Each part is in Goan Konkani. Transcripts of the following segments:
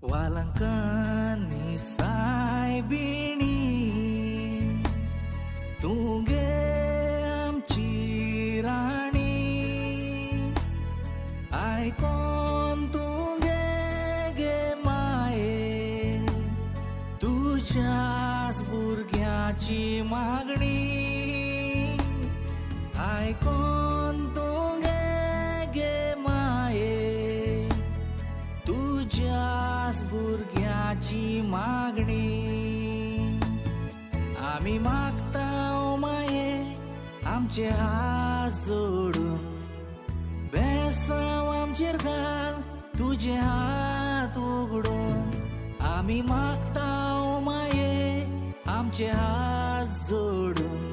वालंकानी सायबिणी तूं गे आमची राणी, आयकोन तूं गे गे माये, तुज्याच भुरग्याची मागणी, आयकोन तूं गे गे माये, तुज्याच भुरग्याची मागणी. आमी मागता माये आमचे हात जोडून, बेसांव आमचेर घाल तुजे हात उगडून. आमी मागता माये आमचे हात जोडून,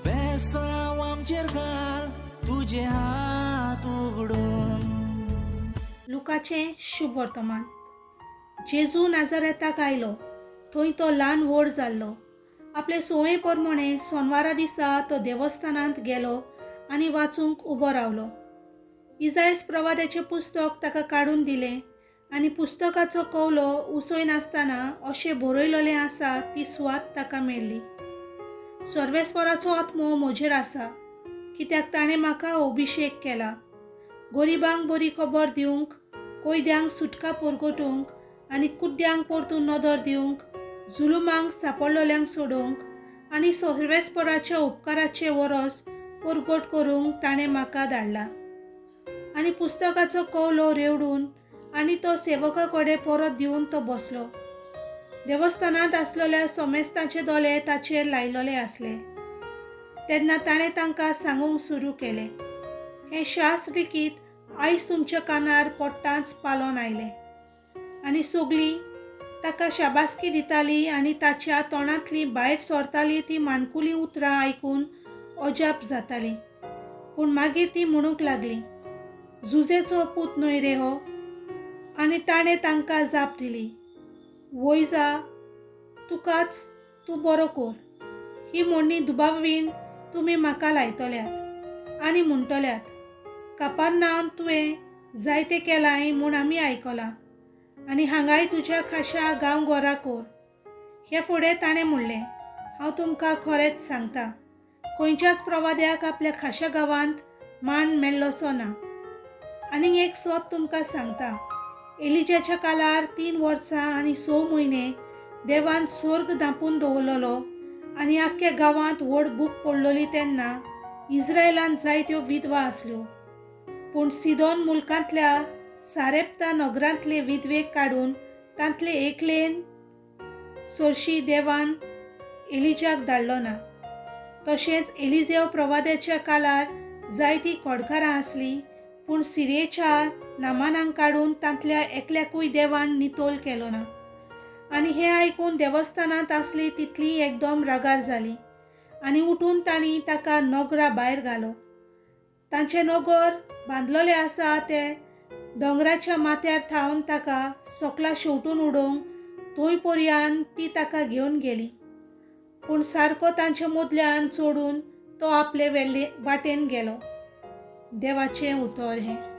बेसांव आमचेर घाल तुजे हात उगडून. लुकाचें शुभ वर्तमान. जेजू नाजारेताक आयलो, थंय तो ल्हान व्हड जाल्लो. आपले संवये प्रमाणे सोनवारा दिसा तो देवस्थानांत गेलो आनी वाचूंक उबो रावलो. इजायस प्रवाद्याचें पुस्तक ताका काडून दिलें आनी पुस्तकाचो कवलो उसयनासतना अशें बरयलेलें आसा ती सुवात ताका मेळ्ळी. सर्वेस्पराचो आत्मो म्हजेर आसा, कित्याक ताणें म्हाका अभिशेक केला गरिबांक बरी खबर दिवंक, कैद्यांक सुटका परगटूंक आनी कुड्ड्यांक परतून नदर दिवंक, जुलुमांक सांपडलेल्यांक सोडोवंक आनी सर्वेस्पराच्या उपकाराचें वरस परगट करूंक ताणें म्हाका धाडला. आनी पुस्तकाचो कवलो रेवडून आनी तो सेवका कडेन परत दिवन तो बसलो. देवस्थानांत आसलेल्या सोमेस्तांचे दोळे ताचेर लायलेले आसले. तेन्ना ताणें तांकां सांगूंक सुरू केलें, हें शास्त्र लिखीत आयज तुमच्या कानार पडटांच पालोन आयलें. आनी सगलीं ताका शाबासकी दिताली आनी ताच्या तोंडांतलीं भायर सरतालीं तीं माणकुलीं उतरां आयकून अजाप जातालीं. पूण मागीर ती म्हणूंक लागली, जुजेचो पूत न्हय रे हो? आनी ताणें तांकां जाप दिली, वयजा तुकाच तूं बरो कोर. ही म्हणणी दुबावीन तुमी म्हाका लायतल्यात आनी म्हणटल्यात, कापारनावन तुवें जायतें केलांय म्हूण आमी आयकलां आनी हांगाय तुज्या खाशा गांवघरा कोर. हे फुडें ताणें म्हणलें, हांव तुमकां खरेंच सांगता, खंयच्याच प्रवाद्याक आपल्या खाशा गांवांत मान मेळ्ळोसो ना. आनीक एक सोद तुमकां सांगता, एलिजाच्या काळार 3 वर्सां आनी 6 म्हयने देवान स्वर्ग धांपून दवरलेलो आनी आख्ख्या गांवांत व्हड भूक पडलेली तेन्ना इस्रायलांत जायत्यो विधवा आसल्यो. पूण सिदोन मुलकांतल्या सारेप्ता नगरांतले विधवेक काडून तांतले एकलेन सोरशी देवान एलिजाक धाडलो ना. तशेंच एलिजेव प्रवाद्याच्या काळार जायतीं खोडकारां आसलीं, पूण सिरियेच्या नामानांक काडून तांतल्या एकल्याकूय देवान नितोल केलो ना. आनी हें आयकून देवस्थानांत आसली तितली एकदम रागार जाली आनी उठून तांणी ताका नगरा भायर घालो. तांचें नगर बांदलेलें आसा तें दोंगराच्या माथ्यार थावन ताका सकला शेवटून उडोवंक थंय पर्यान ती ताका घेवन गेली. पूण सारको तांचे मदल्यान चडून तो आपले वेले वाटेन गेलो. देवाचें उतर हें.